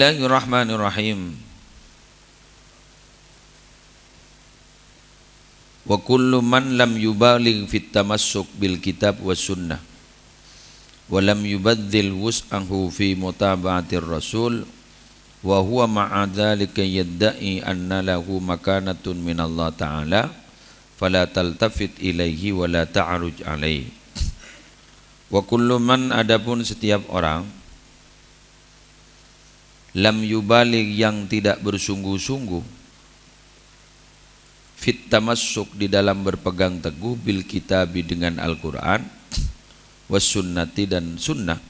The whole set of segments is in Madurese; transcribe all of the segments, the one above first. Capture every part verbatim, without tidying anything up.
Bismillahirrahmanirrahim. Wa kullu man lam yubaligh fit tamassuk bil kitab was sunnah, wa lam yubadzil wus'ahu fi mutaba'atir rasul, wa huwa ma'a dzalika yadda'i anna lahu makanatun minallah ta'ala, fala taltafit ilaihi wa la ta'ruj alaihi. Wa kullu man, adapun setiap orang, lam yubaligh, yang tidak bersungguh-sungguh, fit tamassuk, di dalam berpegang teguh, bil kitabi, dengan Al-Quran, was sunnati, dan sunnah,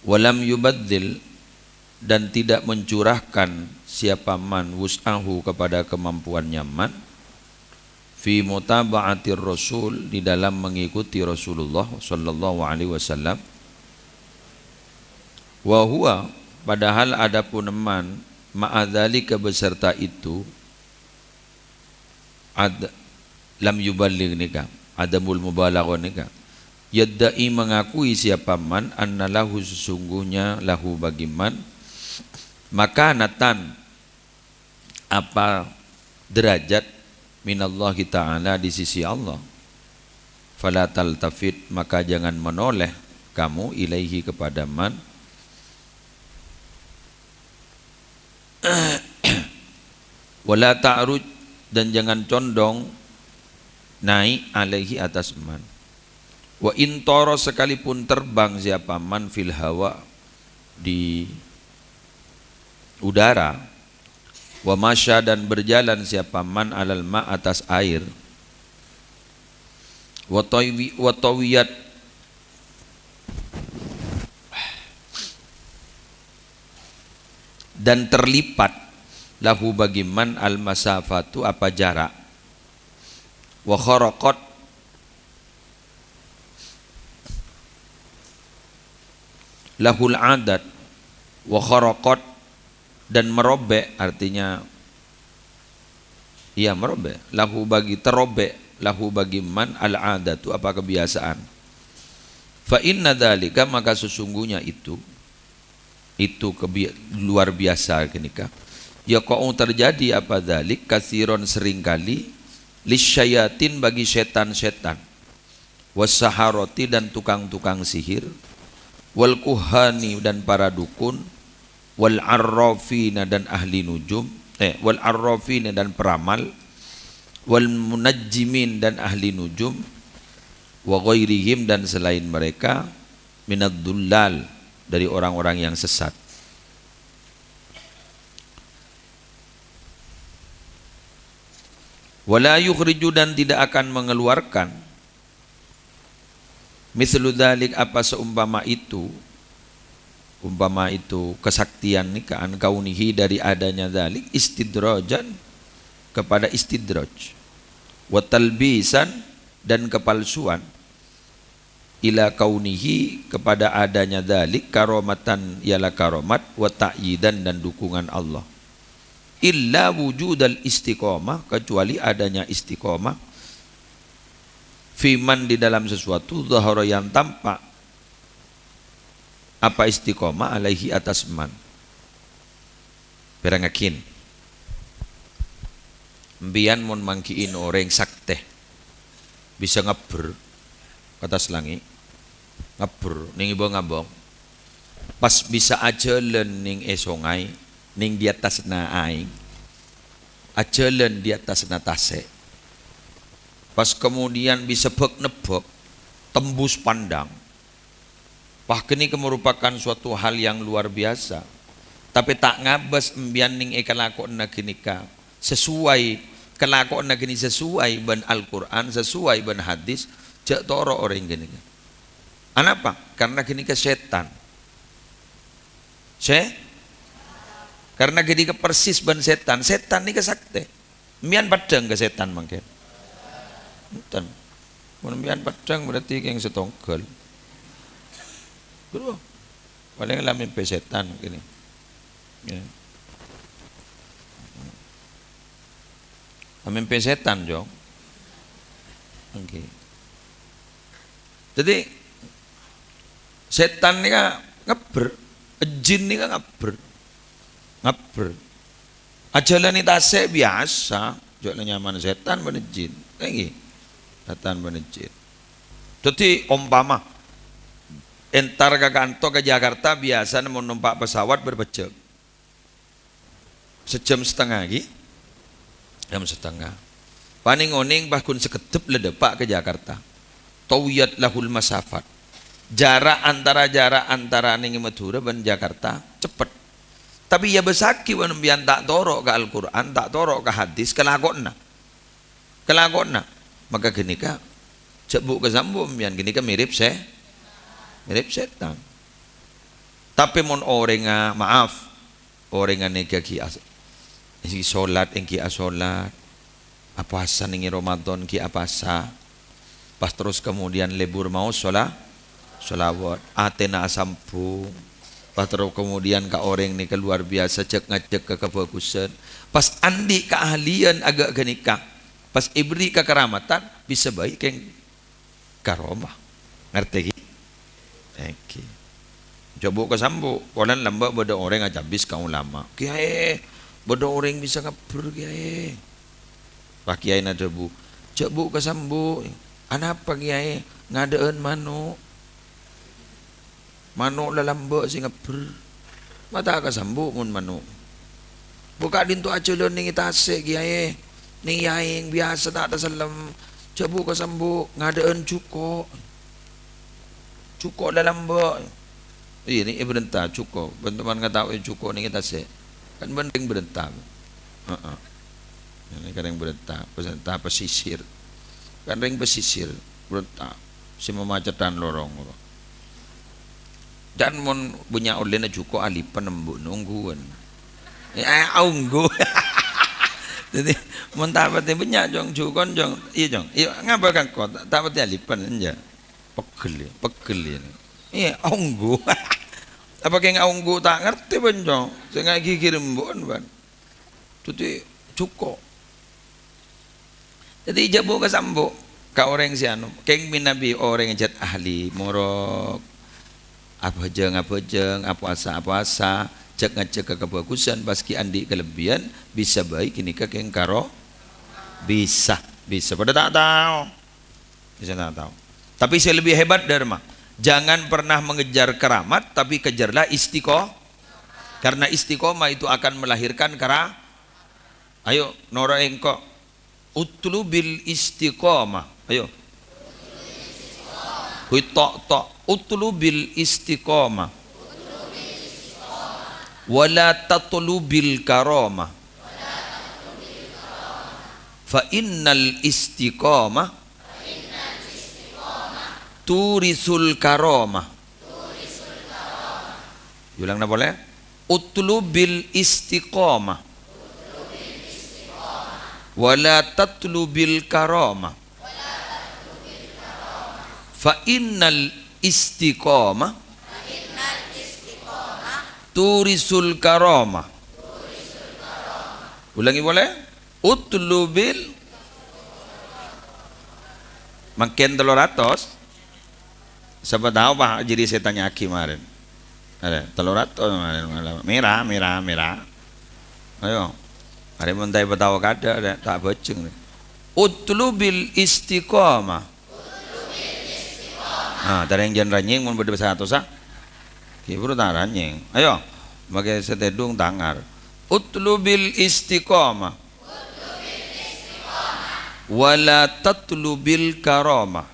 wa lam yubadzil, dan tidak mencurahkan siapa man wus'ahu, kepada kemampuannya man, fi mutaba'atir rasul, di dalam mengikuti Rasulullah sallallahu alaihi wasallam. Wa huwa, padahal adapun man, ma'a dzalika, beserta itu, ad-, lam yuballigh nèka, adamul mubalaghah nèka, yadda'i, mengakui siapa man, anna lahu, sesungguhnya, lahu, bagi man, makanatan, apa derajat, minallahi ta'ala, di sisi Allah. Fala taltafit, maka jangan menoleh kamu, ilaihi, kepada man. Wala ta'ruj, dan jangan condong naik, alaihi, atas man. Wa in thara, sekalipun terbang siapa man, fil hawa, di udara, wa masya, dan berjalan siapa man, alal ma, atas air, wa taywi-, wa tawiyat, dan terlipat, lahu, bagi man, al masafatu, apa jarak, wa kharaqat, lahul adat, wa kharaqat, dan merobek, artinya, iya, merobek, lahu, bagi, terobek, lahu, bagi man, al adatu, apa kebiasaan. Fa inna dzalika, maka sesungguhnya itu, itu kebi-, luar biasa ghânèka. Yaqa'u, terjadi apa dzalik, katsiran, seringkali, lisyayatin, bagi setan-setan, wassaharati, dan tukang-tukang sihir, wal kuhani, dan para dukun, wal arrafina, dan ahli nujum, eh, wal arrafina, dan peramal, wal munajjimin, dan ahli nujum, wa ghairihim, dan selain mereka, minad dullal, dari orang-orang yang sesat. Wala yukhriju, dan tidak akan mengeluarkan, mislu dzalik, apa seumpama itu, umpama itu kesaktian nèka, an kaunihi, dari adanya dzalik, istidrajan, kepada istidraj, wa talbisan, dan kepalsuan, ila kaunihi, kepada adanya dzalik, karomatan, ialah karomat, wa ta'yidan, dan dukungan Allah. Illa wujudal istiqomah, kecuali adanya istiqomah, fiman, di dalam sesuatu, zahara, yang tampak, apa istiqomah, alaihi, atas man. Pèrengngaghin. Empèyan mon mangghi'i orèng saktè, bisa ngabbher ka attas langngè', ngabbher nèng è bâng-abâng, pas bisa ajhâlân nèng è songay, nèng di attasna aèng, ajhâlân di attasna tasè', pas kemudian bisa bhâk-nebbhâk, tembus pandang. Wah, ghânèka merupakan suatu hal yang luar biasa. Tapè ta' ngabâs empèyan nèng è kalakowanna ghânèka sesuai, kalakowanna ghânèka sesuai bân Al-Qur'an, sesuai bân hadis, jhâ' toro' orèng ghânèka. Anapa? Karena ghânèka sètan. Sè-, karena ghânèka persis bân sètan. Sètan nèka saktè. Empèyan peddhâng ka sètan mangkèn? Enten. Mon empèyan peddhâng berarti kèng sè tongghâl. Ghuru, palèng la mèmpè sètan kènè. Ya. La mèmpè sètan, Jong. Oke. Jadi, sètan nèka ngebbher. Jin nèka ngabbher. Ngabbher. Ajhâlânè tasè' biyasa, jhâ' la nyamana sètan bân jin. Èngghi. Sètan bân jin. Dhâddhi, ompama, entar ka kanto ka Jakarta, biyasana mon nompa' pesawat bârâmpa jhâm? Sajhâm satengnga, ghi? Jhâm satengnga. Panèng-onèng pas ghun sakeddhep la dâpa' ka Jakarta. Tawiyat lahul masafat. Jara' antara, jara' antarana nèng Madhurâ bân Jakarta ceppet. Tapè èabâsaghi bân sampèyan ta' toro' ka Al-Qur'an, ta' toro' ka hadis, kalakowanna. Kalakowanna. Maka ghânèka, jhâ' bu' kasambu' sampèyan ghânèka mirip sè-, mirip sètan. Tapè mon orèngnga, maaf, orèngnga nèka ghi' as-, èngghi solat, èngghi asolat. Apowasa nèng è Ramadan ghi' apowasa. Pas terros kemudian lebur maos sola-, sholawat. Atèna asambhung. Pas terros kemudian ka orèng nèka luar biyasa jhâk-ngajhâk ka kabhâghusân. Pas andi' kaahlian aghâ' ghânèka. Pas èberri' kakaramatan, bisa bhâi kèng karomah. Ngartè, ghi? Èngghi. Jhâ' bu' kasambu', polana lambâ' bâdâ orèng acabis ka ulama. "Kèyaè, bâdâ orèng bisa ngabbher, Kèyaè." Pas kèyaèna adhâbu, "Jhâ' bu' kasambu'. Anapa, Kèyaè? Ngadâ'ân mano'." Mano' la lambâ' sè ngabbher. Ma' ta' kasambu' mon mano'. Bu' ka'dinto ajhâlân nèng è tasè', Kèyaè. Nèng è aèng biyasa ta' tasellem. Jhâ' bu' kasambu', ngadâ'ân jhuko'. Jhuko' la lambâ'. Iyâ, nèng è bârânta jhuko'. Bân toman ngataowè jhuko' nèng è tasè'. Kan bân rèng bârânta. Heeh. Nèng kan rèng bârânta, bârânta pesisir. Kan rèng pesisir, bârânta. Sè mamacettan lorong. Jhân mon bânnya' ollèna jhuko' alipen embu' nongghuwân. Eh, aongghu. Dhâddhi, mon ta' patè bânnya', Cong, jhuko'na, Cong. Iyâ, Cong. Iyâ, ngapa kan ko? Ta', ta' patè alipen, enjâ'. Pegghel, iyâ, pegghel, iyâ. Iyâ, aongghu. Apa kèng aongghu ta' ngartè, bân, Cong? Sè ngaghighi rembu'en, bân. Dhâddhi, jhuko'. Dhâddhi, jhâ' bu' kasambu' ka orèng sè anu, kèng mènabi orèng jhât ahli morok, abhâjâng-abhâjâng, apowasa-apowasa, jhâk-ngajhâk ka kabhâghusân, pas ghi' andi' kalebbiyân, bisa bhâi ghânèka kèng karo, bisa, bisa. Padâ ta' tao. Bisa ta' tao. Tapi sè lebbi hebat, dârâmma, jangan pernah mengejar keramat, tapi kejarlah istiqo-, karena istiqomah itu akan melahirkan kera-, Ayo, noro' engko'. Utlubil istiqomah. Ayo. Hui to'-to'. Utlubil istiqomah. Wala tatlubil karomah. Fa innal istiqomah turisul karomah. Yulangna polè. Utlubil istiqomah. Wala tatlubil karomah. Fa innal istiqomah turisul karomah. Ulangi polè. Utlubil. Mangkèn tello ratos. Sapa tao, Pak, jârèya sè tanya'aghi marèn. Arè, tello ratos marèn. Mèra, mèra, mèra. Ayo. Arè mon ta' èpatao kadâ', arè, ta' bhâjheng. Utlubil istiqomah. Ah, tarèng jân ranyèng mon bâdâ satossa. Ghi' buru ta' ranyèng. Ayo. Makè sè tèdung tangar. Utlubil istiqomah. Wala tatlubil karomah.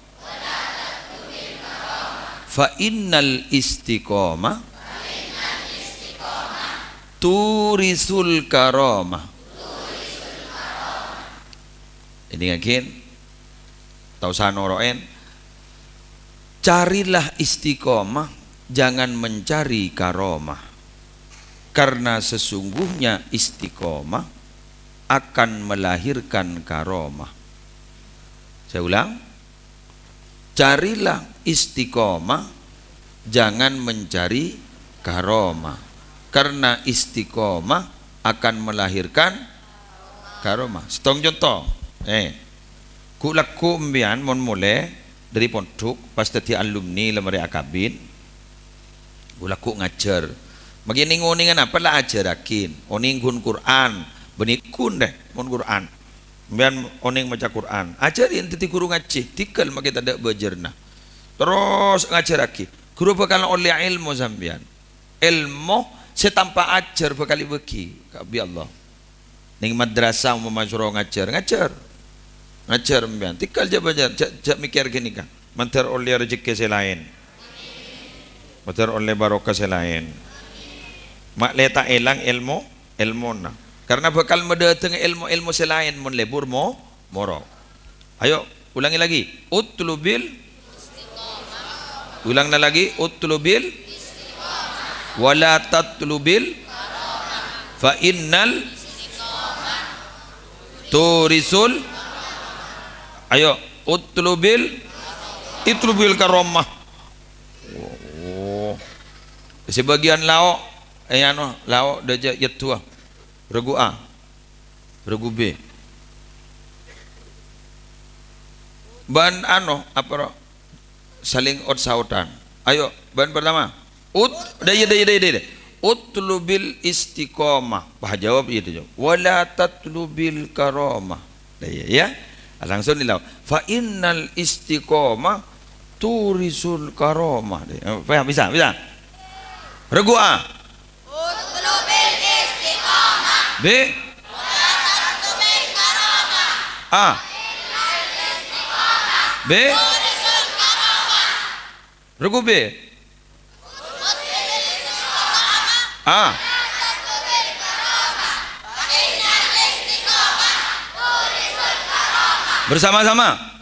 Fa innal istiqomah turisul karomah. Èdingngaghi, ta' osa noro'è. Carilah istiqomah, jangan mencari karomah. Karena sesungguhnya istiqomah akan melahirkan karomah. Saya ulang, carilah istiqomah, jangan mencari karomah. Karena istiqomah akan melahirkan karomah. Sèttong conto. Eh, ghu-, lagghu' empèyan mon molè dâri pondhuk, pas dhâddhi alumni la marè akabin, ghu-, lagghu' ngajhâr. Makè nèng-onèngan apa la ajhârraghi. Onèng ghun Qur'an, bânnè ghun dâ, mon Qur'an. Sampèyan onèng maca Qur'an, ajhâri dhâddhi ghuru ngajhi, dhingghâl makè tadâ' bâjârna. Terros ngajhârraghi. Ghuru bhâkal ollè èlmo sampèyan. Èlmo sè tanpa ajhâr bhâkal èbâghi kabbhi Allah. Nèng madrasah umpama soro ngajhâr, ngajhâr. Ngajhâr sampèyan. Dhingghâl jhâ' bâjâr, jhâ', jhâ' mèkkèr ghânèka. Mandhâr ollè rejhekkè sè laèn. Mandhâr ollè barokah sè laèn. Ma' lè ta' èlang èlmo, èlmona. Karna bhâkal madâteng èlmo-èlmo sè laèn mon lebur mo-, morok. Ayo, ulangi lagi. Utlubil. Ulangna lagi. Utlubil. Wala tatlubil. Fa innal turisul. Ayo, utlubil. Itlubil karomah. Oh. Sè bâgiyân lao', eh, ano, lao' dâjâ yettuwa. Regu A. Regu B. Bân ano, apa ro-, saling ot-saotan. Ayo, bân pertama. Ut-, dâ iyâ, dâ iyâ, dâ iyâ, dâ iyâ. Utlubil istiqomah. Wah, jawab iyâ, dâ iyâ. Wala tatlubil karomah. Dâ iyâ, ya. Langsung dilau. Fa innal istiqomah turisul karomah. Dâ iyâ. Paham? Bisa, bisa. Regu A. Utlubil istiqomah. B. Wala tatlubil karomah. A. Innal istiqomah. B. Turisul karomah. Regu B. Utlubil istiqomah. A. Wala tatlubil karomah. Fa innal istiqomah turisul karomah. Bersama-sama.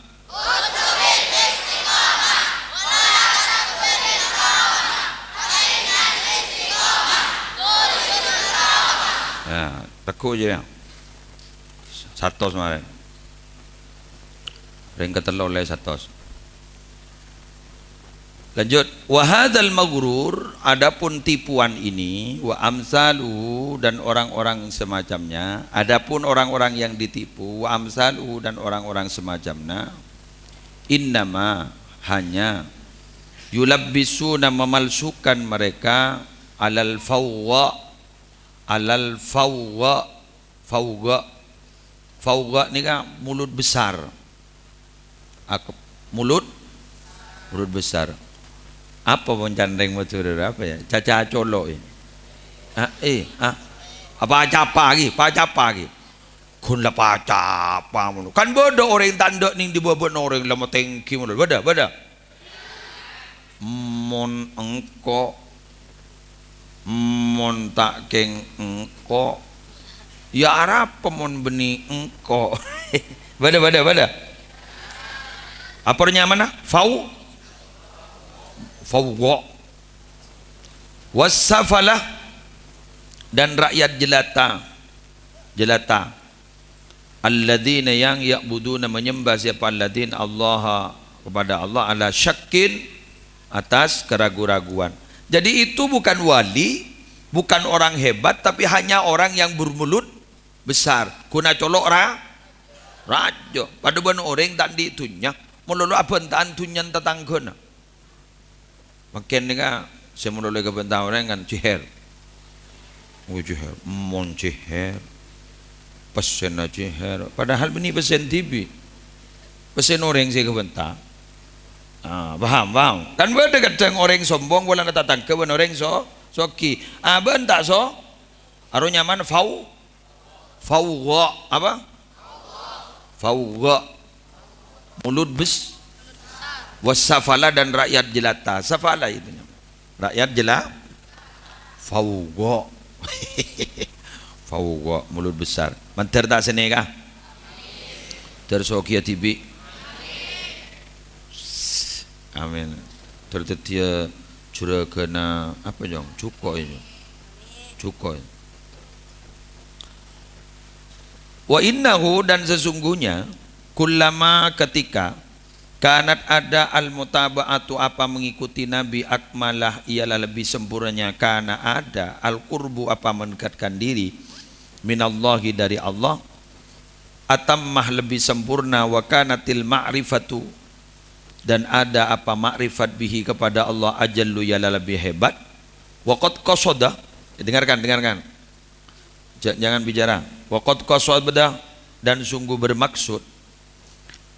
Ya, teggu' jâ, ya. Satos marè. Rèng katello ollè satos. Lanjut, wa hadzal maghrur, adapun tipuan ini, wa amsaluhu, dan orang-orang semacamnya, adapun orang-orang yang ditipu, wa amsaluhu, dan orang-orang semacamnya, innama, hanya, yulabbisuna, memalsukan mereka, alal fawwa, alal fawwa, fawwa. Fawwa nèka mulut besar. Ak-, mulut, mulut besar. Apa mon can rèng Madhurâ apa ya? Caca colo' ya. Ah, eh, ah. Apa capa lagi? Apa capa lagi? Ghun la pacapa mon. Kan bâdâ orèng ta' endâ' nèng di bâbâna orèng la matèngghi mon. Bâdâ, bâdâ. Mon engko', mon ta' kèng engko', ya arapa mon bânnè engko'? Bâdâ, bâdâ, bâdâ. Apa nyamana? Fau-, fawwa. Wassafalah, dan rakyat jelata, jelata. Alladzina, yang, ya'buduna, menyembah siapa, alladzina, Allah, kepada Allah, ala syakkin, atas keragu-raguan. Jadi itu bukan wali, bukan orang hebat, tapi hanya orang yang bermulut besar. Ghun acolo' ra-, rajâ. Padâ bân orèng ta' andi' dhunnya, malolo abhânta'an dhunnyana tatangghâna. Mangkèn nèka sè malolo èkabhânta orèng kan jihèr. Oh, jihèr. Mon jihèr. Pèssèna jihèr. Padahal bânnè pèssèna dhibi'. Pèssèna orèng sè èkabhânta. Ah, paham, paham. Kan bâdâ kadhâng orèng sombong polana tatangghâ bân orèng so-, soghi. Ah, bân ta' so-, aro nyamana fau-, Fawwa, apa? Fawwa. Mulut bes-, wasafala dan rakyat jelata. Safala itu namanya. Rakyat jela-, fawwa. Fawwa, mulut besar. Mandhâr ta' sanèka? Mandhâr soghi dhibi'. Amin. Mandhâr dhâddhiyâ juragana apa, Jong? Juko' itu. Juko' itu. Wa innahu, dan sesungguhnya, kullama, ketika, kanat, ada, al-mutaba'atu, apa mengikuti Nabi, akmalah, ialah lebih sempurnanya, kana, ada, al-qurbu, apa mendekatkan diri, minallahi, dari Allah, atammah, lebih sempurna, wa kanatil ma'rifatu, dan ada apa ma'rifat bihi, kepada Allah, ajallu, ialah lebih hebat. Wa qad qasada, Dengarkan, dengarkan. Ja-, jangan bicara. Wa qad qasada, dan sungguh bermaksud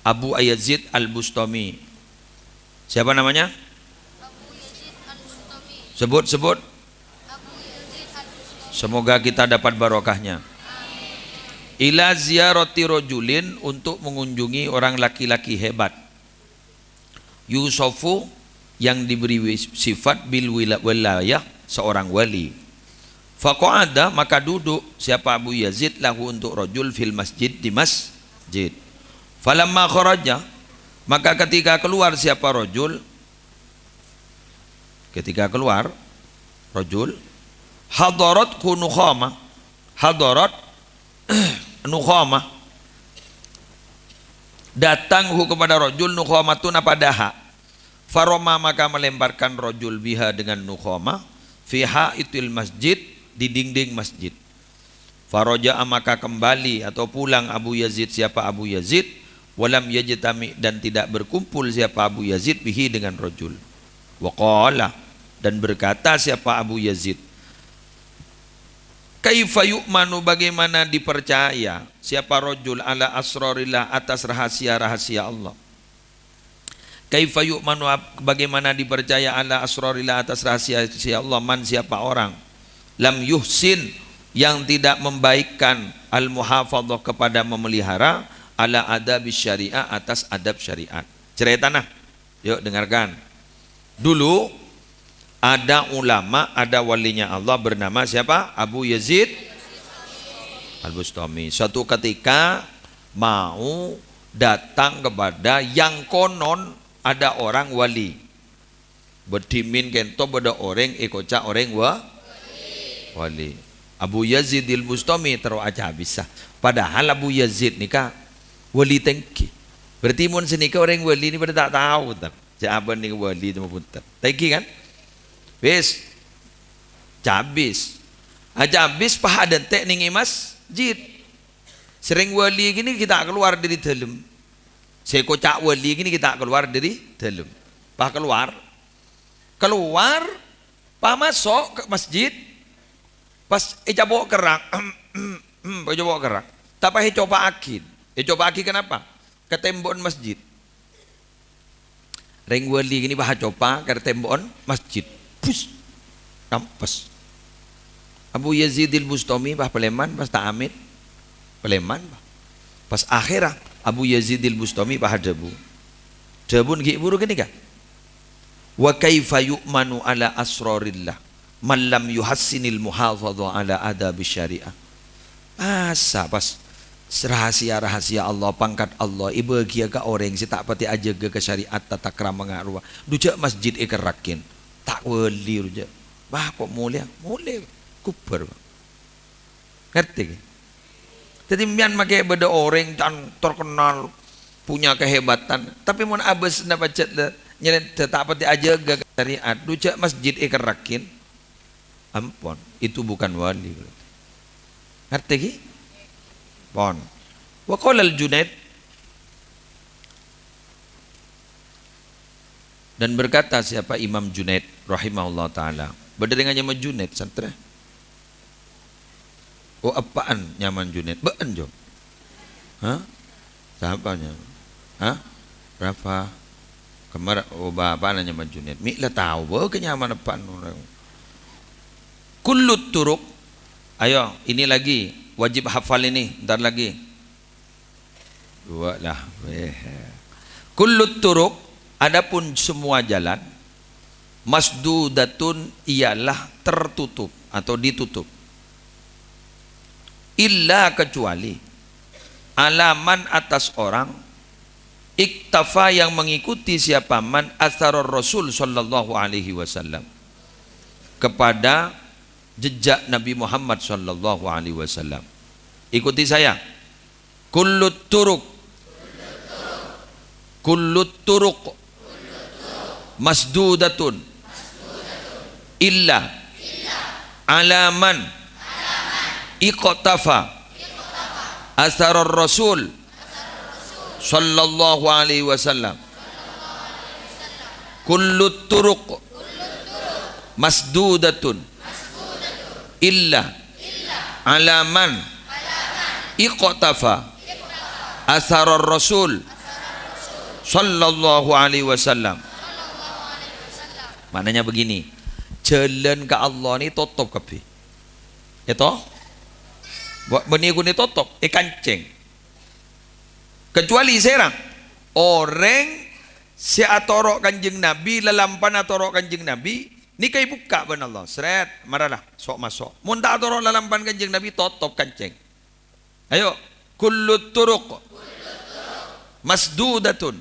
Abu Yazid Al-Bustami. Siapa namanya? Sebut, sebut. Semoga kita dapat barokahnya. Ila ziyarati rajulin, untuk mengunjungi orang laki-laki hebat. Yusofu, yang diberi wis-, sifat bil wila-, wilayah, seorang wali. Faqa'ada, maka duduk siapa Abu Yazid, lahu, untuk rajul, fil masjid, di masjid. Falamma kharaja, maka ketika keluar siapa rajul, ketika keluar rajul, hadarat Nukhama, hadarat Nukhama, datang hu kepada rajul Nukhamatun apa daha. Faroma, maka melemparkan rajul biha dengan Nukhama, fi haitil masjid, di dinding masjid. Faraja'a, maka kembali atau pulang Abu Yazid, siapa Abu Yazid, walam yajtami, dan tidak berkumpul siapa Abu Yazid, bihi, dengan rajul. Wa qala, dan berkata siapa Abu Yazid, "Kaifa yu'manu, bagaimana dipercaya siapa rajul, ala asrarillah, atas rahasia-rahasia Allah? Kaifa yu'manu, ap-, bagaimana dipercaya, ala asrarillah, atas rahasia-rahasia Allah, man, siapa orang, lam yuhsin, yang tidak membaikkan, al-muhafadhah, kepada memelihara, ala adabis syariah, atas adab syariat." Ceritana. Yuk, dengarkan. Dulu ada ulama, ada walinya Allah bernama siapa? Abu Yazid Al-Bustami. Suatu ketika mau datang kepada yang konon ada orang wali. Bâdâ dhimèn kènto bâdâ orèng èkoca' orèng wa-, wali. Abu Yazid Al-Bustami terro acabisa. Padahal Abu Yazid nèka wali tèngghi. Berarti mon sanèka orèng wali nèka padâ ta' tao, bhunten. Ca'èpon nèng wali coma bhunten. Tèngghi, kan? Wis. Cabis. Acabis pas adântè' nèng è masjid. Sè rèng wali ghi' nèka ta' kalowar dâri dâlem. Sè èkoca' wali ghi' nèka ta' kalowar dâri dâlem. Pas kalowar. Kalowar, pas maso' ka masjid. Pas ècapo' kerrak. Pas ècapo' kerrak. Ta' pas ècopa'aghi. Ècopa'aghi kenapa? Ka tèmbo'en masjid. Rèng wali ghi' nèka pas acopa' ka tèmbo'en masjid. Bus. Kampes. Abu Yazidil Bustami pas palèman, pas ta' amèt. Palèman, pas. Pas akhèra Abu Yazidil Bustami pas adhâbu. Dhâbuna ghi' bhuru ghânèka. "Wa kaifa yu'manu ala asrarillah man lam yuhassinil muhafadhah ala adabi syariah." Masa pas rahasia-rahasia Allah, pangkat Allah, èbâghiyâ ka orèng sè ta' patè ajâgâ ka syariat tata krama nga' rowa. Dhu jâ' masjid èkerrakin. Ta' wali, dhu jâ'. Wah, kok molèya? Molè. Kubur. Ngartè, ghi? Dhâddhi, sampèyan makè bâdâ orèng can terkenal, punya kehebatan, tapè mon abâsna pajhât la nyarè ta' patè ajâgâ ka syariat, dhu jâ' masjid èkerrakin. Ampon, itu bukan wali. Ngartè, ghi? Pon. Wa qala Al-Junaid, dan berkata siapa Imam Junaid rahimahullah ta'ala, bâdâ rèng nyama Junaid, santrè? Oh, eppa'en nyamana Junaid? Bâ'en, Jo? Hah? Sapa nyama? Hah? Rafa? Kemar, oh, bapa'na nyama Junaid. Mè' la tao bâ' ka nyamana eppa'en orèng. Kullut turuq. Ayo, ini lagi. Wajib hafal ini. Ntar lagi. Dua lah. Weh. Kullut turuq, adapun semua jalan, masdudatun, ialah tertutup atau ditutup. Illa, kecuali, ala man, atas orang, iktafa, yang mengikuti siapa man, atsarar Rasul sallallahu alaihi wasallam, kepada jejak Nabi Muhammad sallallahu alaihi wasallam. Ikuti saya. Kullut turuq. Kullut turuq. Masdudatun. Illa. Ala man. Iqtafa. Atsarar Rasul. Sallallahu alaihi wasallam. Kullut turuq. Masdudatun. illa ala man iqtafa atharar Rasul sallallahu alaihi wasallam. Maknanya begini, jalan ka Allah ni totop kabbhi. Eto? Wa-, bânnè ghun ètotop, èkancèng. Kecuali sèra, orèng sè atoro' Kanjeng Nabi, lalampan atoro' Kanjeng Nabi, nèka èbukka' bân Allah. Srèt, maralah, sok-maso'. Mon ta' atoro' lalampan Kanjeng Nabi, totop kancèng. Ayo, kullut turuq masdudatun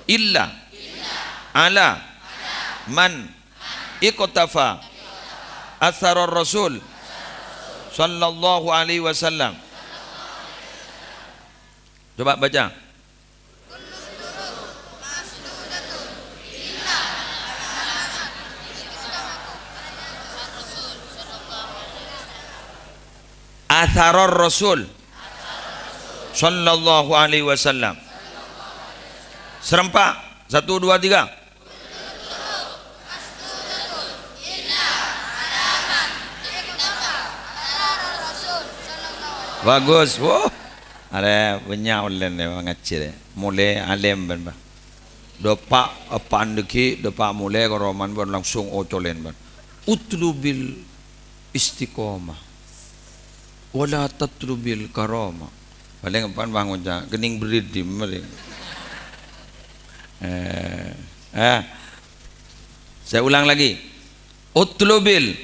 illa ala man iqtafa atharar Rasul sallallahu alaihi wasallam. Coba baca. Atharar Rasul sallallahu alaihi wasallam. Serempak. Satu, dua, tiga. Bagus. Wah. Arè bânnya' ollèna ngajhi rè. Molè alèm bân, Pak. Dâpa' eppa'an dhâggi', dâpa' molè ka romana bân langsung ocolèn bân. Utlubil istiqomah. Wala tatlubil karomah. Palèng eppa'an bân ngoca', "Kenning berri' dimma rè." Eh, eh. Saya ulang lagi. Utlubil.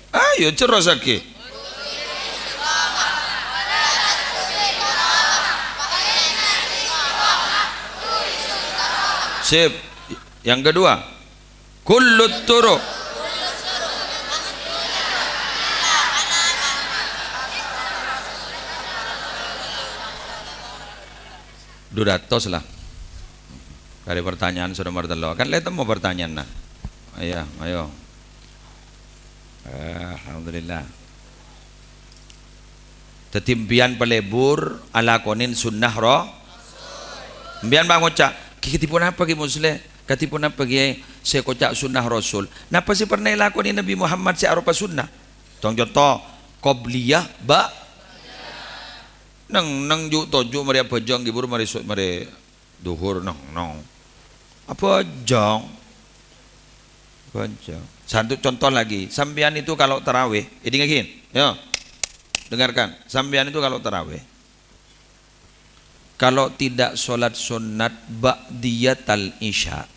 Ayo, terrosaghi. Sip. Yang kedua, kullut turuq. Du ratos la. Karè pertanyaan sè nomer tello'. Kan la ètemmo pertanyaanna. Ayo, ayo. Eh, alhamdulillah. Dhâddhi, empèyan palebur alakonè sunnah ro-, empèyan pangoca', "Kadhi ponapa, Kè Musleh? Kadhi ponapa, Kè, sè èkoca' sunnah Rasul? Napa sè pernah èlakonè Nabbhi Muhammad sè aropa sunnah?" Tong conto, qobliyah, ba-, neng-neng ju'-toju' marè abhâjâng, ghibur marè so-, marè dhuhur, neng-neng. Abhâjâng. Abhâjâng. Satu contoh lagi, sampèyan itu kalau tarawih, èdingngaghi, ya. Dengarkan, sampèyan itu kalau tarawih, kalau tidak sholat sunat ba'diyatal isya,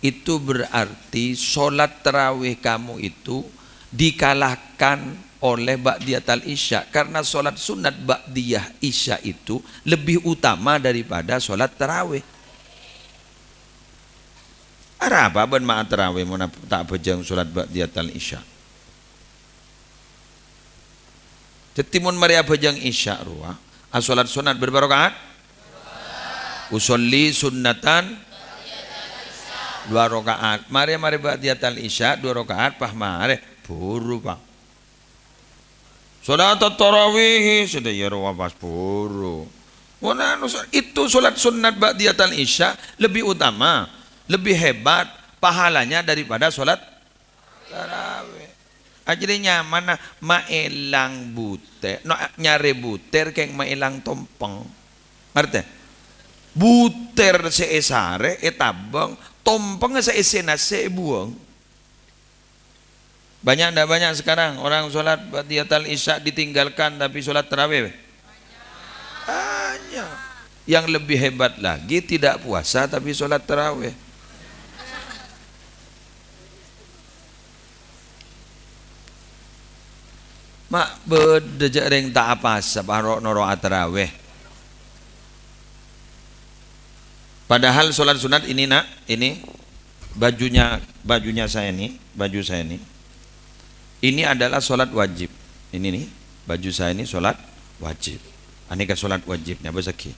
itu berarti sholat tarawih kamu itu dikalahkan oleh ba'diyatal isya, karena sholat sunat ba'diyah isya itu lebih utama daripada sholat tarawih. Arapa bân ma' tarawih mon ab-, ta' abhâjâng sholat ba'diyatal isya? Dhâddhi, mon marè abhâjâng isya rowa, asholat sunat bârâmpa raka'at? Usolli sunnatan dua raka'at. Marè, marè ba'diyatal isya dua raka'at, pas marè, buru, Pak. Sholatat tarawihi, sadhâjâ rowa pas buru. Mon anu, itu sholat sunat ba'diyatal isya lebih utama, lebih hebat pahalanya daripada sholat tarawih. Ajâriyâ nyamana maèlang butèr, no, nyarè butèr kèng maèlang tompèng. Ngartè? Butèr sè èsarè, ètabâng, tompèngnga sè èssèna sè èbuwâng. Banyak ndak banyak sekarang orang sholat ba'diyatal isya ditinggalkan tapi sholat tarawih? Banyak. Yang lebih hebat lagi tidak puasa tapi sholat tarawih. Ma' bâdâ jâ' rèng ta' apasa, paro' noro' atarawih. Padahal sholat sunat ini, Nak, ini bajunya, bajunya saya ini, baju saya ini. Ini adalah sholat wajib. Ini nih, baju saya ini sholat wajib. Anèka sholat wajib, napa sagi?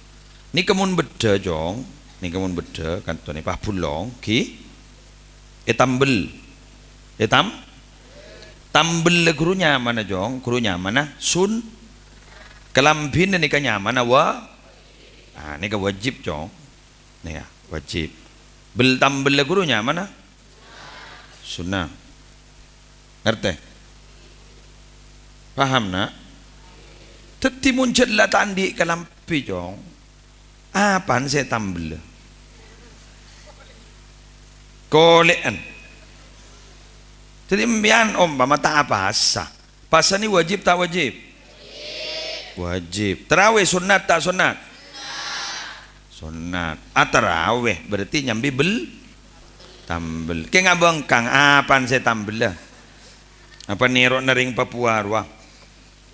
Nèka mon beddhâ, Cong. Nèka mon beddhâ, kanto nèka bulong, ghi. Ètambel. Ètam-, tambel ghuru nyamana, Cong. Ghuru nyamana sun-, kalambhina nèka nyamana wa-, ah, nèka wajib, Cong. Nèka wajib. Bel tambella ghuru nyamana? Sunnah. Ngartè? Paham, na'? Dhâddhi, mon jhâ' la ta' andi' kalambhi, Cong, apana sè tambellâ? Kolè'an. Dhâddhi, empèyan ompama ta' apasa. Pasa nè wajib ta' wajib? Wajib. Tarawih sunnat ta' sunnat? Sunnat. Ah, tarawih berarti nyambi bel-, tambel. Kèng abângkang, apana sè tambellâ? Apa nèro'na rèng Papua rowa?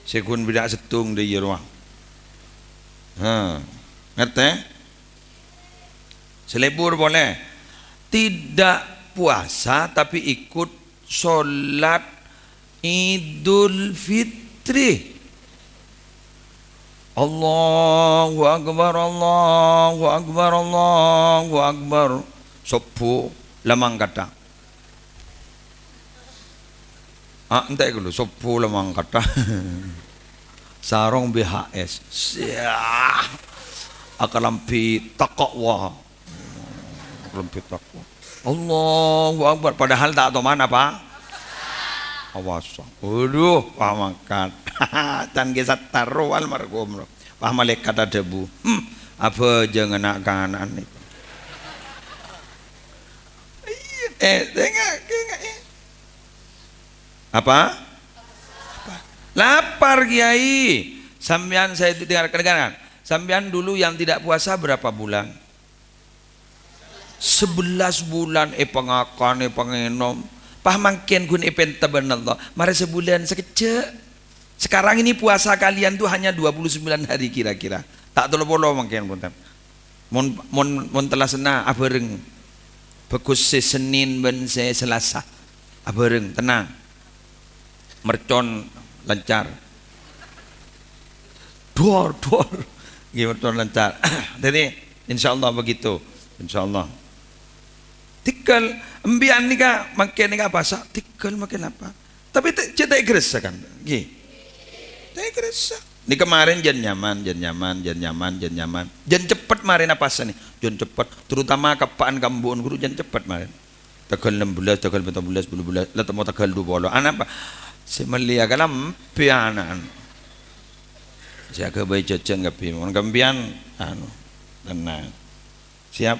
Sè ghun bidhâ' sèttong dâ' iyâ rowa. Ha. Ngartè? Sè lebur polè. Tidak puasa tapi ikut sholat Idul Fitri. Allahu Akbar, Allahu Akbar, Allahu Akbar. Sobbhu la mangkaddhâ. Ah, entè' ghâllu, sobbhu la mangkaddhâ. Sarong B H S. Siah. Akalambhi tako' wa. Akalambhi tako'. Allahu Akbar. Padahal ta' toman apa? Awasa. Waduh, wah mangkat. Can ghi sattar rowa almarhum. Wah, malaèkat adhâbu, "Hmm, abhâjâng na'-kana'an nèko." Iyâ, eh, tengok, tengok, eh. Apa? Apa? Lapar, Kiai. Sampèyan, saya dengar, dengarkan. Sampèyan dulu yang tidak puasa berapa bulan? Sebelas bulan, èpangakan, èpangènom. Pas mangkèn ghun èpènta bân Allah. Marè sabulân sakejjhâ'. Sekarang ini puasa kalian tuh hanya dua puluh sembilan hari kira-kira. Ta' tello polo mangkèn, bhunten. Mon, mon, mon tellasanna abhâreng. Bhâghus sè Senin bân sè Selasa. Abhâreng, tenang. Mercon lancar. Dor, dor. Ngghi, mercon lancar. Jadi, insyaallah begitu. Insyaallah. Tèghâl, empèyan nèka, mangkèn nèka apasa? Tèghâl mangkèn apa? Tapè ta', jhâ' ta' ègressa kan? Ngghi. Ta' ègressa. Nèka marèn jân nyaman, jân nyaman, jân nyaman, jân nyaman. Jân ceppet marèn apasana? Jân ceppet. Terutama ka eppa'en ka embu'en ghuru jân ceppet marèn. Tangghâl ennem belas, tangghâl pètto belas, bâllu belas, la temmo tangghâl dhu polo. Anapa? Sè mellèya kalambhi ana'na. Sè aghâbây jhâjhân kabbhi. Mon ka empèyan, anu, tenang. Siap.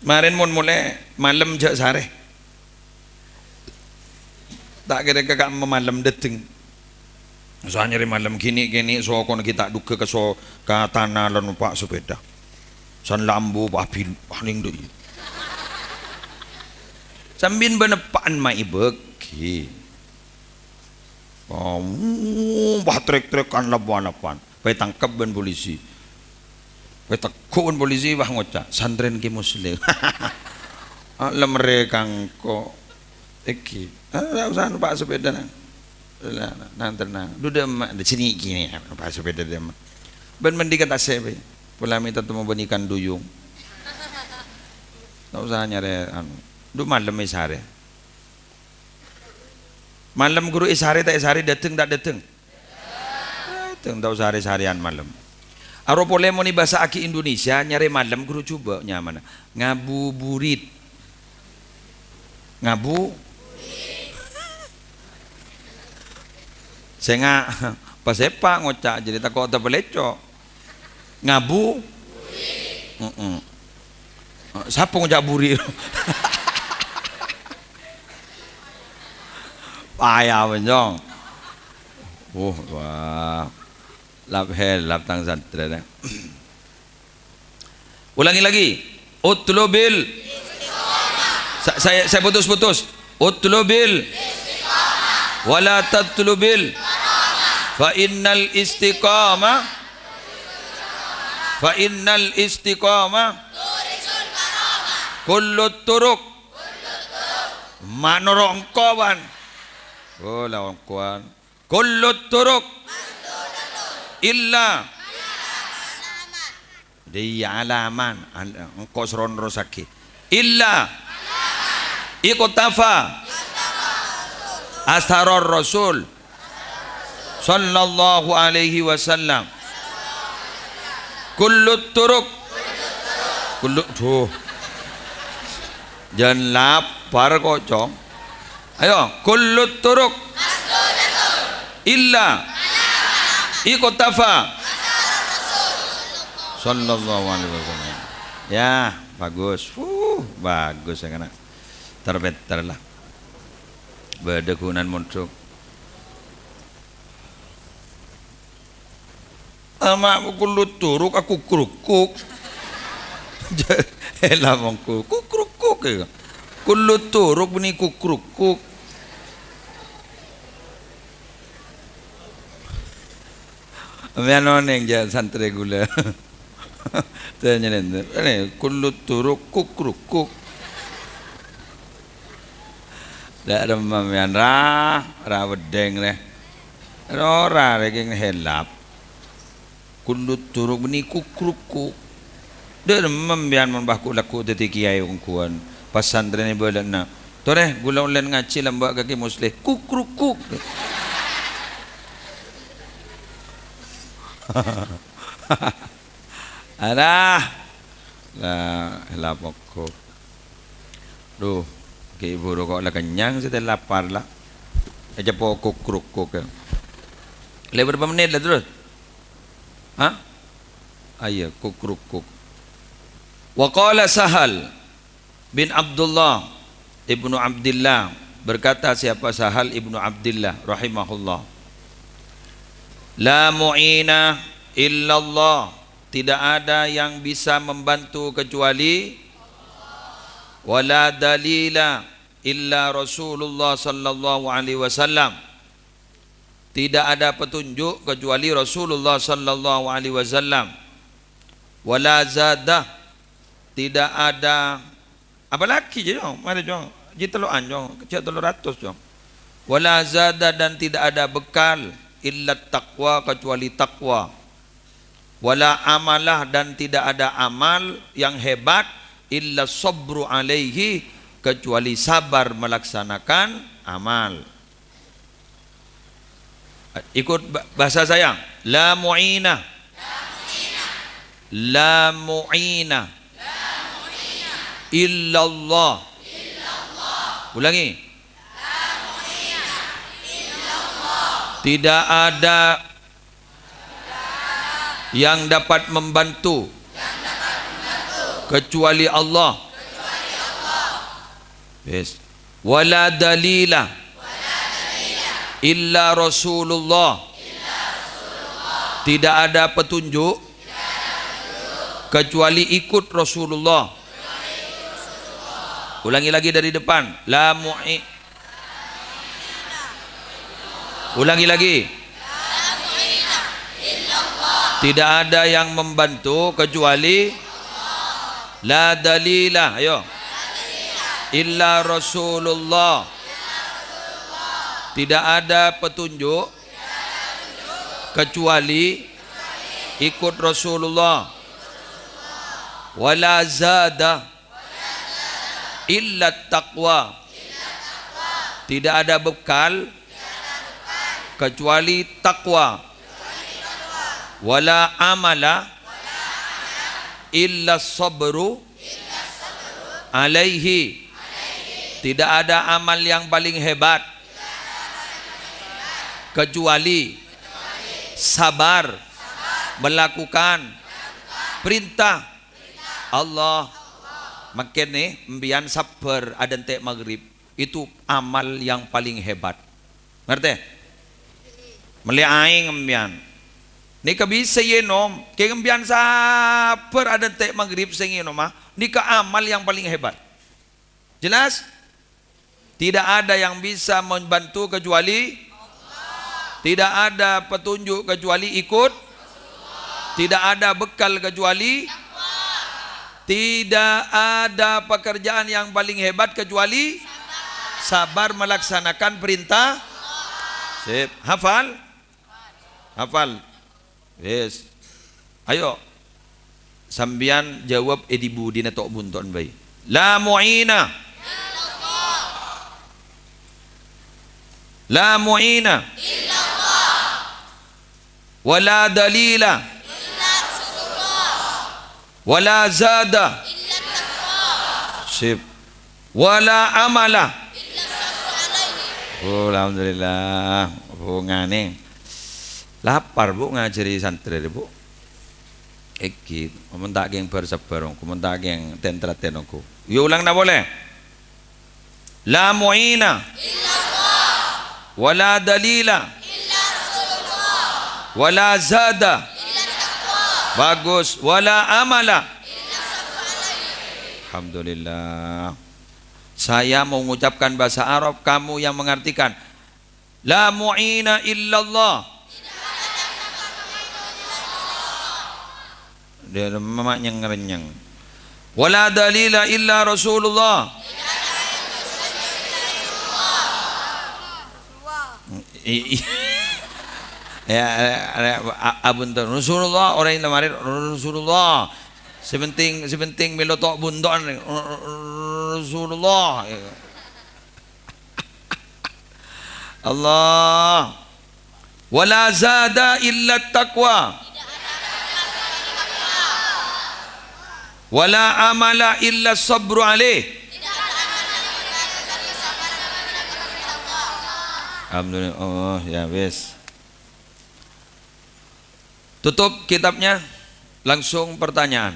Marèn mon molè malem jhâ' sarè. Ta' kèra ka ka'emma malem dâteng. Sa nyarè malem kènè'-kènè' sokona ghi' ta' dhugghâ ka so-, ka tana la nompa' sapèda. San la ambu pabil, paling dâ' iyâ. Sampèyan bân eppa'en ma' èbâghi. Oh, wah, trèk-trèkan lap-alapan. Pas ètangkep bân polisi. Pas ètegghu' bân polisi, wah, ngoca', "Santrèn Kè Muslim." Ah, la marè ka engko'. Èngghi. Ah, ta' osa, numpa' sapèda, Nang. La, Nang, tenang. Dhu, dâ' emma', dâ' sini gini, numpa' sapèda dâ' emma'. Bân mendhi ka tasè', bhâi. Pola mènta temmo bân ikan duyung. Ta' osa nyarè, anu. Dhu, malem èsarè. Malem ghuru èsarè ta' èsarè, dâteng ta' dâteng? Dâteng, ta' osa rè-sarèyan malem. Aro polè mon èbhâsa'aghi Indonesia, nyarè malem ghuru jhubâ' nyamana. Ngabuburit. Ngabu? Sènga' pasèpa' ngoca' jârèya tako' tapalèco'. Ngabu? Heeh. Sapa ngoca' buri? Paya, Bèncong. Uh, wah. Lap hel, lap tang santrè, ya. Ulangi lagi. Utlubil. Sa-, saya, saya putus-putus. Utlubil. Wala tatlubil. Fa innal istiqamah. Fa innal istiqamah. Kullut turuk. Ma' noro' engko', Wan. Oh, la engko', Wan. Kullut turuk. Illa. Dâ' iyâ alaman, al-, engko' soro nerrossaghi. Illa iqtafa atharar Rasul sallallahu alaihi wasallam. Kullut turuk. Kullu, duh. Jân lapar kok, Cong. Ayo, kullut turuq illa iqtafa sallallahu alaihi wasallam. Ya, bagus. Fuh, bagus ya, kana. Pinter-pinter la. Bâdâ ghunana mondhuk. Ama' kullut turuq, aku krukuk. Ella mongko, kukrukuk ya. Kullut turuq bânnè kukrukuk. Sampèyan onèng jâ' santrè ghulâ. Tanya nènten. Ini kullut turuq kukrukuk. Dâ' remma sampèyan ra, ra weddheng rè. Ora rè kèng helap. Kullut turuq bânnè kukrukuk. Dâ' remma sampèyan mon bâ' ku-, lagghu' dhâddhi kèyaè ongghuwân. Pasantrèna bâlâna. Torè, ghulâ ollè ngajhi lambâ' ka Kè Musleh. Kukrukuk. Alah. La, la pokok. Duh, ghi' buru ko' la kennyang, sè tè lapar la. Ècapo' kukrukuk ya. Lè bârâmpa mennit la terros? Hah? Ayo, kukrukuk. Wa qala Sahal bin Abdullah ibnu Abdillah, berkata siapa Sahal ibnu Abdillah rahimahullah, "La mu'ina illallah, tidak ada yang bisa membantu kecuali, wala dalila illa Rasulullah sallallahu alaihi wasallam, tidak ada petunjuk kecuali Rasulullah sallallahu alaihi wasallam, wala zada, tidak ada." Apalagi, jâ', Cong? Marè, Cong. Jâ' tello'an, Cong. Jâ' tello ratos, Cong. "Wala zada," dan tidak ada bekal, "illa taqwa," kecuali takwa. "Wala amalah," dan tidak ada amal yang hebat, "illa sabru alaihi," kecuali sabar melaksanakan amal. Ikut ba-, bahasa saya. La mu'ina. La mu'ina. Illallah. Ulangi. Tidak ada yang dapat membantu kecuali Allah. Yes. Wala dalila illa Rasulullah. Tidak ada petunjuk kecuali ikut Rasulullah. Ulangi lagi dari depan. La mu'i-, ulangi lagi. Tidak ada yang membantu kecuali la dalila, ayo. Illa Rasulullah. Tidak ada petunjuk kecuali ikut Rasulullah. Wala zada illa taqwa. Tidak ada bekal kecuali takwa. Wala amala illa sabru alaihi. Tidak ada amal yang paling hebat kecuali sabar melakukan perintah Allah. Mangkèn nè, empèyan sabbhâr adhânte' maghrib, itu amal yang paling hebat. Ngartè? Mellè aèng empèyan. Nèka bisa ènom. Kèng empèyan sabbhâr adhânte' maghrib sè ngènoma, nèka amal yang paling hebat. Jelas? Tidak ada yang bisa membantu kecuali, tidak ada petunjuk kecuali ikut, tidak ada bekal kecuali, tidak ada pekerjaan yang paling hebat kecuali sabar melaksanakan perintah. Sip, hafal? Hafal? Wis. Ayo. Sampèyan jawab è dhi-budhina to'-bunto'an bhâi. La mu'ina. La mu'ina. Wala dalila. Wala zada. Sip. Wala amala. Oh, alhamdulillah, Bu Nganing. Lapar, Bu, ngajhâri santrè, Bu. Èngghi, mon ta' kèng bhâr-sabbhâr ongghu, mon ta' kèng ten-traten ongghu. Yâ, ulang na' polè. La mu'ina. Illallah. Wa la dalila. Illallah. Wa la zada. Illallah. Bagus. Wa la amala. Illallah. Alhamdulillah. Saya mau mengucapkan bahasa Arab, kamu yang mengartikan. La mu'ina illallah. Dia mama nyeng-renyeng. Wala dalila illa Rasulullah. I-, i-, ya, ya, ya, a-, abunten. Rasulullah, orèng lamarin Rasulullah. Sè pentèng, sè pentèng mèlo to' bunto'an. Rasulullah. Allah. Wala zada illa taqwa. Wala amala illa sabru alaih. Alhamdulillah. Oh, ya wis. Tutup kitabnya, langsung pertanyaan.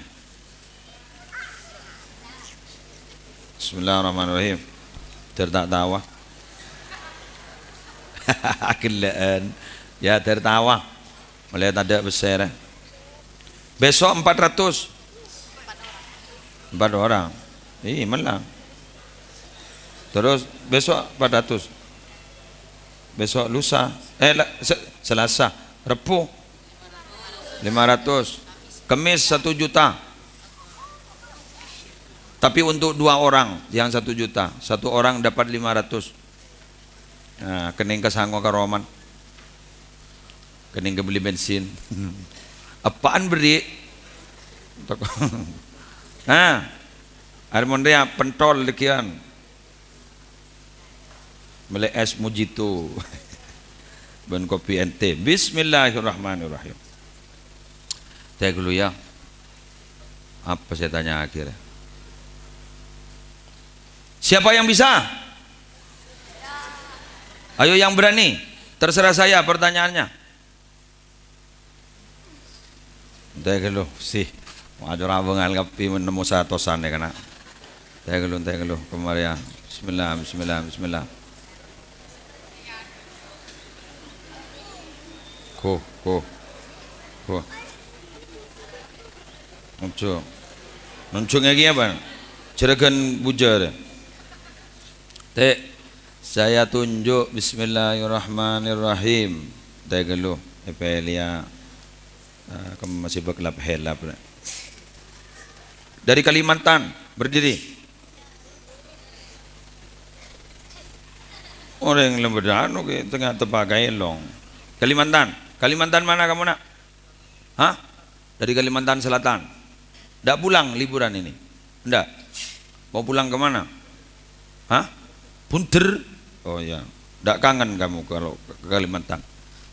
Bismillahirrahmanirrahim. Dâr ta' tawa. Aghellâ'ân. Ya, dâr tawa. Molaè tadâ' bessèra. Besok empat ratus. Empat orang. Ih, menang. Terus besok empat ratus. Besok lusa. Eh, la-, se-, Selasa. Rebbhu. Lima ratus. Kemis satu juta. Tapi untuk dua orang yang satu juta. Satu orang dapat lima ratus. Nah, kenning kasango ka Roman. Kenning kabelli bensin. Eppa'an berri'. Tok-, nah, arè mon rèya pentol lègiyân. Mellè es mojito. Bân kopi ente. Bismillahirrahmanirrahim. Tè ghâllu, ya. Apa saya tanya akhirnya? Siapa yang bisa? Ayo yang berani. Terserah saya pertanyaannya. Tè ghâllu, sih. Wah, jhâ' ra bângal kabbhi mon nemmo satosan, ya, kana'. Tè ghâllu, tè ghâllu, kamarè, ya. Bismillah, bismillah, bismillah. Ko, ko, ko. Nunjuk. Nunjuk ngènggi apa? Juragan Bujar. Tè, saya tunjuk, Bismillahirrahmanirrahim. Tè ghâllu, èpèlèya, eh, kemma sè bâklap-hèlap, rè. Dari Kalimantan, berdiri. Orèng lembedano ke tengah teppa kaelong. Kalimantan. Kalimantan mana kamu, Nak? Hah? Dari Kalimantan Selatan. Ndak pulang liburan ini? Ndak. Mau pulang ke mana? Hah? Bunder? Oh ya. Ndak kangen kamu kalau ke Kalimantan?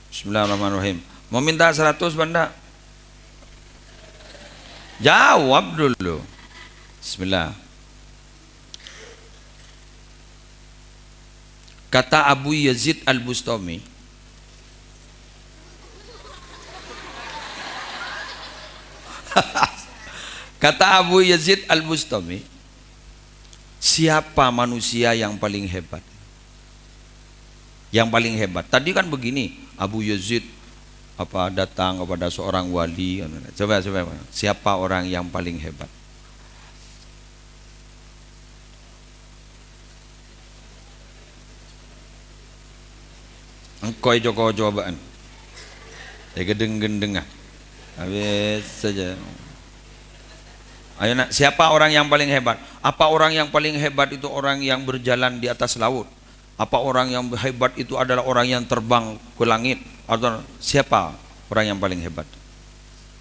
Bismillahirrahmanirrahim. Mau minta seratus apa ndak? Jawab dulu. Bismillah. Kata Abu Yazid Al-Bustami, kata Abu Yazid Al-Bustami, "Siapa manusia yang paling hebat?" Yang paling hebat. Tadi kan begini, Abu Yazid apa datang kepada seorang wali, coba, coba, siapa orang yang paling hebat? Engko' èco-koco bâ'na. Èghendheng-ghendhengnga. Habis saja. Ayo, Nak, siapa orang yang paling hebat? Apa orang yang paling hebat itu orang yang berjalan di atas laut? Apa orang yang hebat itu adalah orang yang terbang ke langit? Atau siapa orang yang paling hebat?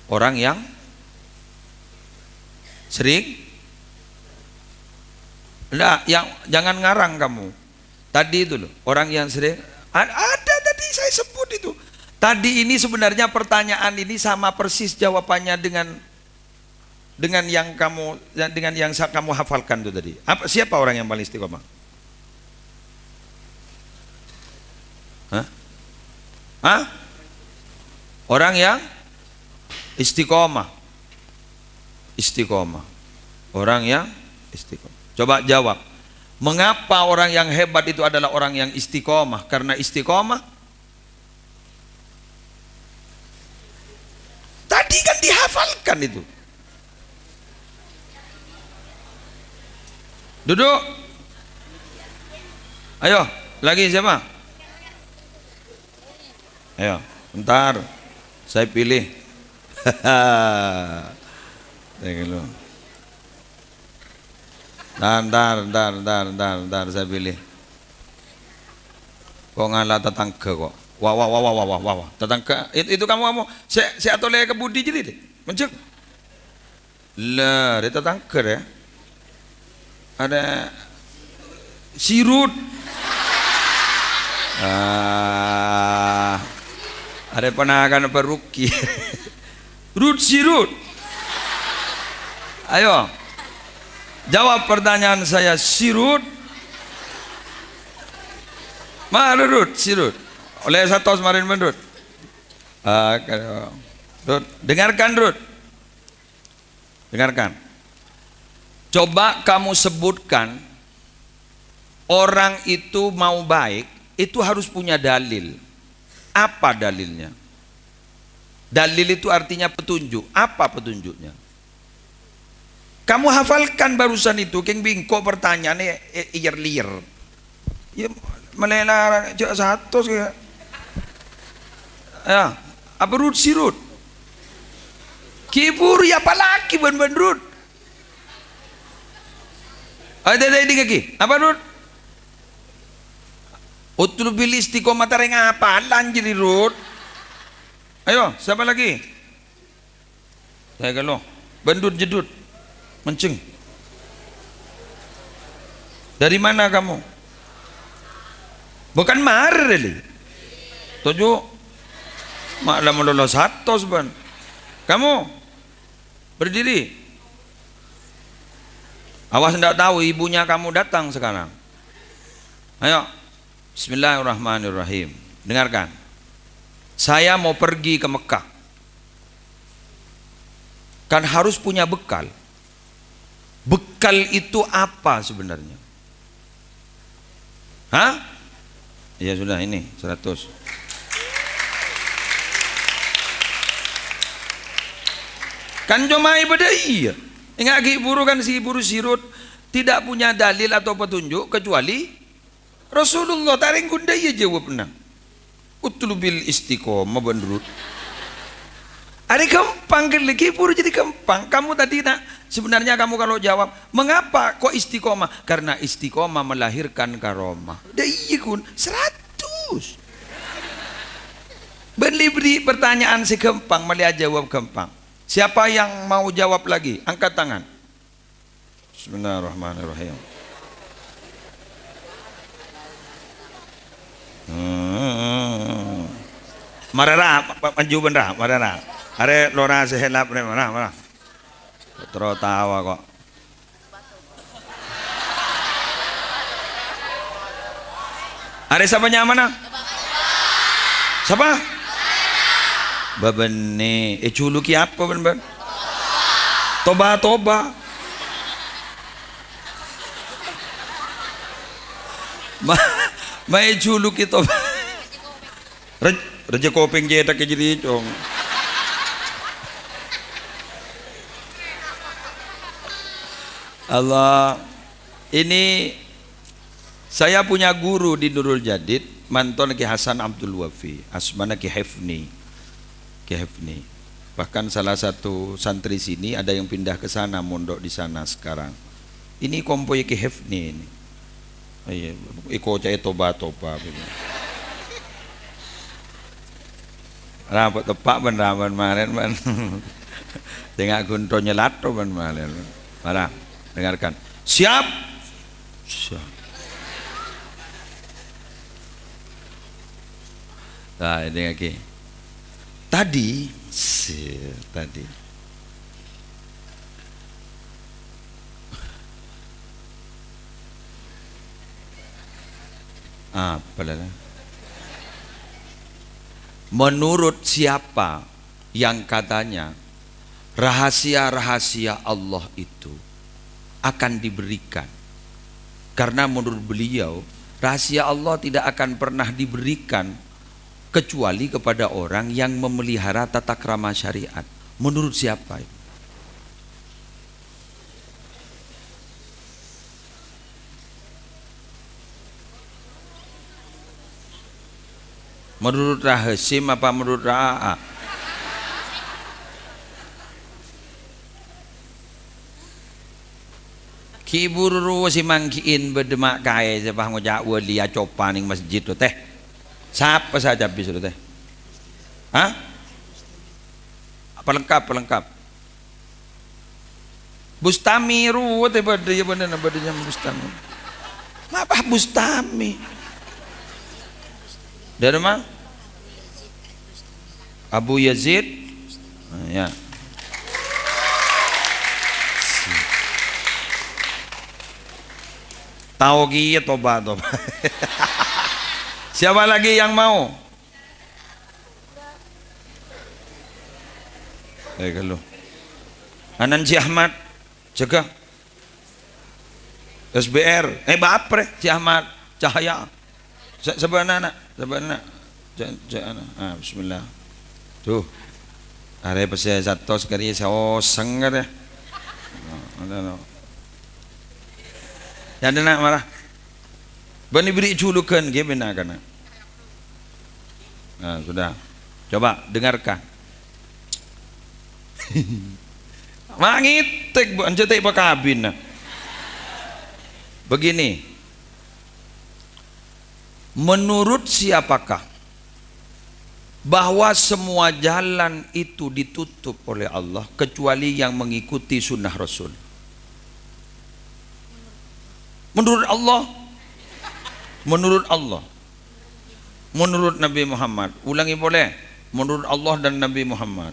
Orang yang sering? Enggak, yang, jangan ngarang kamu. Tadi itu loh, orang yang sering, a-, ada tadi saya sebut itu. Tadi ini sebenarnya pertanyaan ini sama persis jawabannya dengan, dengan yang kamu, dengan yang sa-, kamu hafalkan itu tadi. Apa, siapa orang yang paling istiqomah? Hah? Orang yang istiqomah. Istiqomah. Orang yang istiqomah. Coba jawab. Mengapa orang yang hebat itu adalah orang yang istiqomah? Karena istiqomah. Tadi kan dihafalkan itu. Duduk. Ayo, lagi siapa? Ayo, bentar. Saya pilih. Saya dulu. Ntar, ntar, ntar, ntar, ntar, ntar, saya pilih. Kok ngala' tatangghâ kok? Wah, wah, wah, wah, wah, wah, wah, wah. Tatangghâ, itu, itu kamu, kamu. Sè, sè atolè ka budi jadi deh. Mencek. Lah, ada tatangghâ ya. Ada sirut. Ah, ada ponakan apa Ruki. Rut sirut. Ayo. Jawab pertanyaan saya, sirut. Mana Rut, sirut? Oleh satos marin men, Rut. Ah, kalau Rut, dengarkan, Rut. Dengarkan. Coba kamu sebutkan, orang itu mau baik, itu harus punya dalil. Apa dalilnya? Dalil itu artinya petunjuk. Apa petunjuknya? Kamu hafalkan barusan itu, kèng bi' engko' pertanyaanna, eh, iyer-liyer. Ya, malèna jhâ' satos ya. Ya, apa Rut sirut? Kibur ya, apalagi bân-bân Rut. Ayo, dè-, dè-, dingngaghi. Apa, Rut? Utlubil istiqomah, tarèng apa? Lanjut, Rut. Ayo, siapa lagi? Saya kalau. Bân Rut, jedut. Menceng. Dari mana kamu? Bukan marè, Li. Toju'. Maklum lolo satos, bân. Kamu? Berdiri. Awas ndak tahu ibunya kamu datang sekarang. Ayo. Bismillahirrahmanirrahim. Dengarkan. Saya mau pergi ke Mekah. Kan harus punya bekal. Bekal itu apa sebenarnya? Hah? Ya sudah, ini seratus. Kan coma ibadah iya. Enggak, gi' buru kan si buru sirut tidak punya dalil atau petunjuk kecuali Rasulullah. Tarèng ghun dâ' iyâ jawabna. Utlubil istiqomah, bân Rut. Arè ghâmpang kan, lagi buru jadi ghâmpang. Kamu tadi, nak, sebenarnya kamu kalau jawab, "Mengapa kok istiqomah?" Karena istiqomah melahirkan karomah. Dâ' iyâ, ghun. Seratus. Bân Li beri pertanyaan sè ghâmpang, malè ajawab ghâmpang. Siapa yang mau jawab lagi? Angkat tangan. Bismillahirrahmanirrahim. Hmm. Mara, ra, pa-, pa-, maju bân, ra, mara, ra. Arè lora sè helap, rè, mara, mara. Terro tawa kok. Arè sapa nyamana? Sapa? Bâbânnè. Èjuluki apa, bân-bân? Toba-toba. Ma-, ma èjuluki Toba. Re-, rejjhâ kopèng cèthak è jârèya, Cong. Allah, ini saya punya guru di Nurul Jadid, mantona Ki Hasan Abdul Wafi, asmana Ki Hefni. Ki Hefni. Bahkan salah satu santri sini ada yang pindah ke sana, mondok di sana sekarang. Ini kompoyya Ki Hefni ini. Iyâ, èkoca'è toba-toba. Ra, teppa' bân ra, bân marèn, bân. Tènga ghun to nyèlato bân marèn. Mara, dengarkan. Siap? Siap. Nah, ini lagi. Tadi, si, tadi. Apa la? Menurut siapa yang katanya rahasia-rahasia Allah itu akan diberikan? Karena menurut beliau, rahasia Allah tidak akan pernah diberikan kecuali kepada orang yang memelihara tata krama syariat. Menurut siapa itu? Menurut Ra Hasyim apa menurut Ra Aa? Ghi' buru rowa sè mangghi'in bâdâ ma' kaè sè pas ngoca' wali acopa neng masjid, lo, tèh. Sapa sè acabis, lo, tèh? Hah? Pelengkap, pelengkap. Bustami rowa tèh bâdâ, ya bâdâna bâdâ nyama Bustami. Napa Bustami? Dâri ma? Abu Yazid. Nah, ya. Tao kèya, toba, toba. Siapa lagi yang mau? Eh, ghâllu. Anan Cè Ahmad, jâgâ. S B R, eh, bâ'â prè, Cè Ahmad Cahaya. Sa-, sabâna, na', sabâna, na'. Ja-, ja-, ana. Ah, bismillah. Tuh. Arè pèssè satos kari saoseng kari. No, no, no. Ya, na', mara. Bâ'na èberri' julugan, ghi, bân na'-kana'. Nah, sudah. Coba dengarkan. Ma' ngètèk, Bu, anjâ ta' èpakabin, nah. Begini, menurut siapakah bahwa semua jalan itu ditutup oleh Allah kecuali yang mengikuti sunnah Rasul? Menurut Allah. Menurut Allah. Menurut Nabi Muhammad. Ulangi polè. Menurut Allah dan Nabi Muhammad.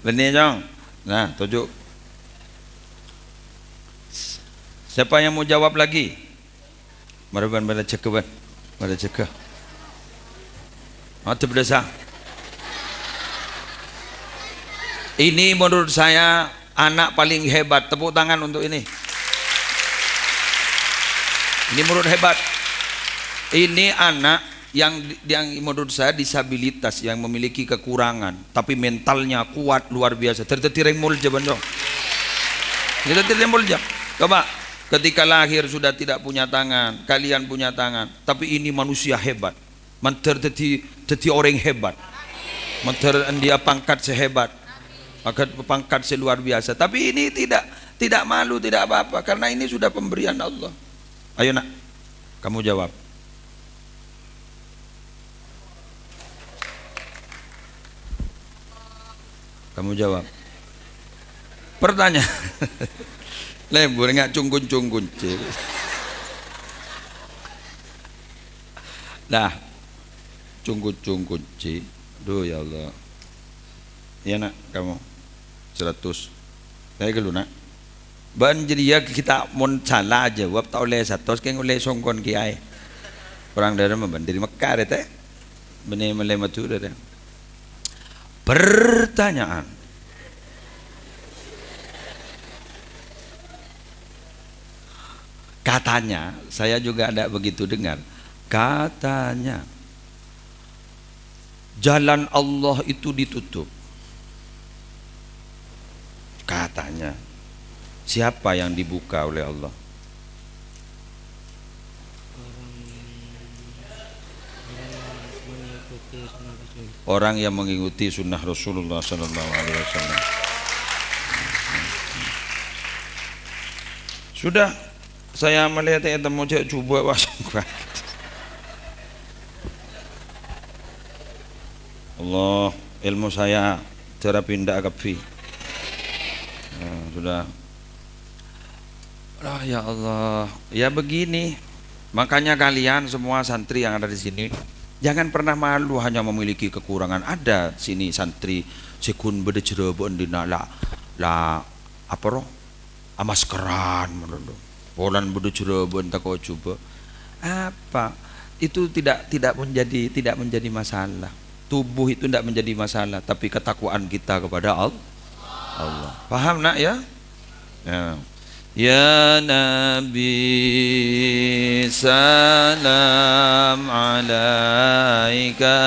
Bânnè, Cong. Nah, toju'. Siapa yang mau jawab lagi? Mara bân, bân jâgâ, bân. Bân jâgâ. Madhep dâsa. Ini menurut saya anak paling hebat. Tepuk tangan untuk ini. Ini menurut hebat. Ini anak yang, yang menurut saya disabilitas, yang memiliki kekurangan, tapi mentalnya kuat luar biasa. Dhâddhi rèng molja, bân, Cong. Dhâddhi rèng molja. Coba, ketika lahir sudah tidak punya tangan, kalian punya tangan, tapi ini manusia hebat. Mandhâr dhâddhi, dhâddhi orèng hebat. Mandhâr andi'â pangkat sè hebat. Pangkat, pangkat sè luar biasa. Tapi ini tidak, tidak malu, tidak apa-apa, karena ini sudah pemberian Allah. Ayo, Nak, kamu jawab. Kamu jawab. Pertanyaan. Lembur nggak cungkun-cungkun, Cil. Nah, cungkun-cungkun, Ci. Duh, ya Allah. Iya, Nak, kamu. Seratus. Saya dulu, Nak. Bân jârèya kita mon sala ajâwâb ta' ollè satos kèng ollè songkon kèyaè. Korang dârâmma bân dâri Mekkah rè, tè. Bânnè mellè Madhurâ rè. Pertanyaan. Katanya, saya juga ndak begitu dengar. Katanya. Jalan Allah itu ditutup. Katanya, siapa yang dibuka oleh Allah? Orang yang mengikuti sunnah Rasulullah sallallahu alaihi wasallam. Sudah, saya melihat, eh, temu cek coba, wah, sungguh. Allah, ilmu saya cara pindah kabbhi. Ya, sudah. Ah, ya Allah. Ya begini. Makanya kalian semua santri yang ada di sini, jangan pernah malu hanya memiliki kekurangan. Ada sini santri sè ghun bâdâ jârâbâ'ân dina la, la, apa roh? Amaskeran, ngono lho. Polana bâdâ jârâbâ'ân tako' jubâ'. Apa? Itu tidak, tidak menjadi, tidak menjadi masalah. Tubuh itu tidak menjadi masalah, tapi ketakwaan kita kepada Al-, Allah. Paham, Nak, ya? Ya. Ya Nabi, salam alaika.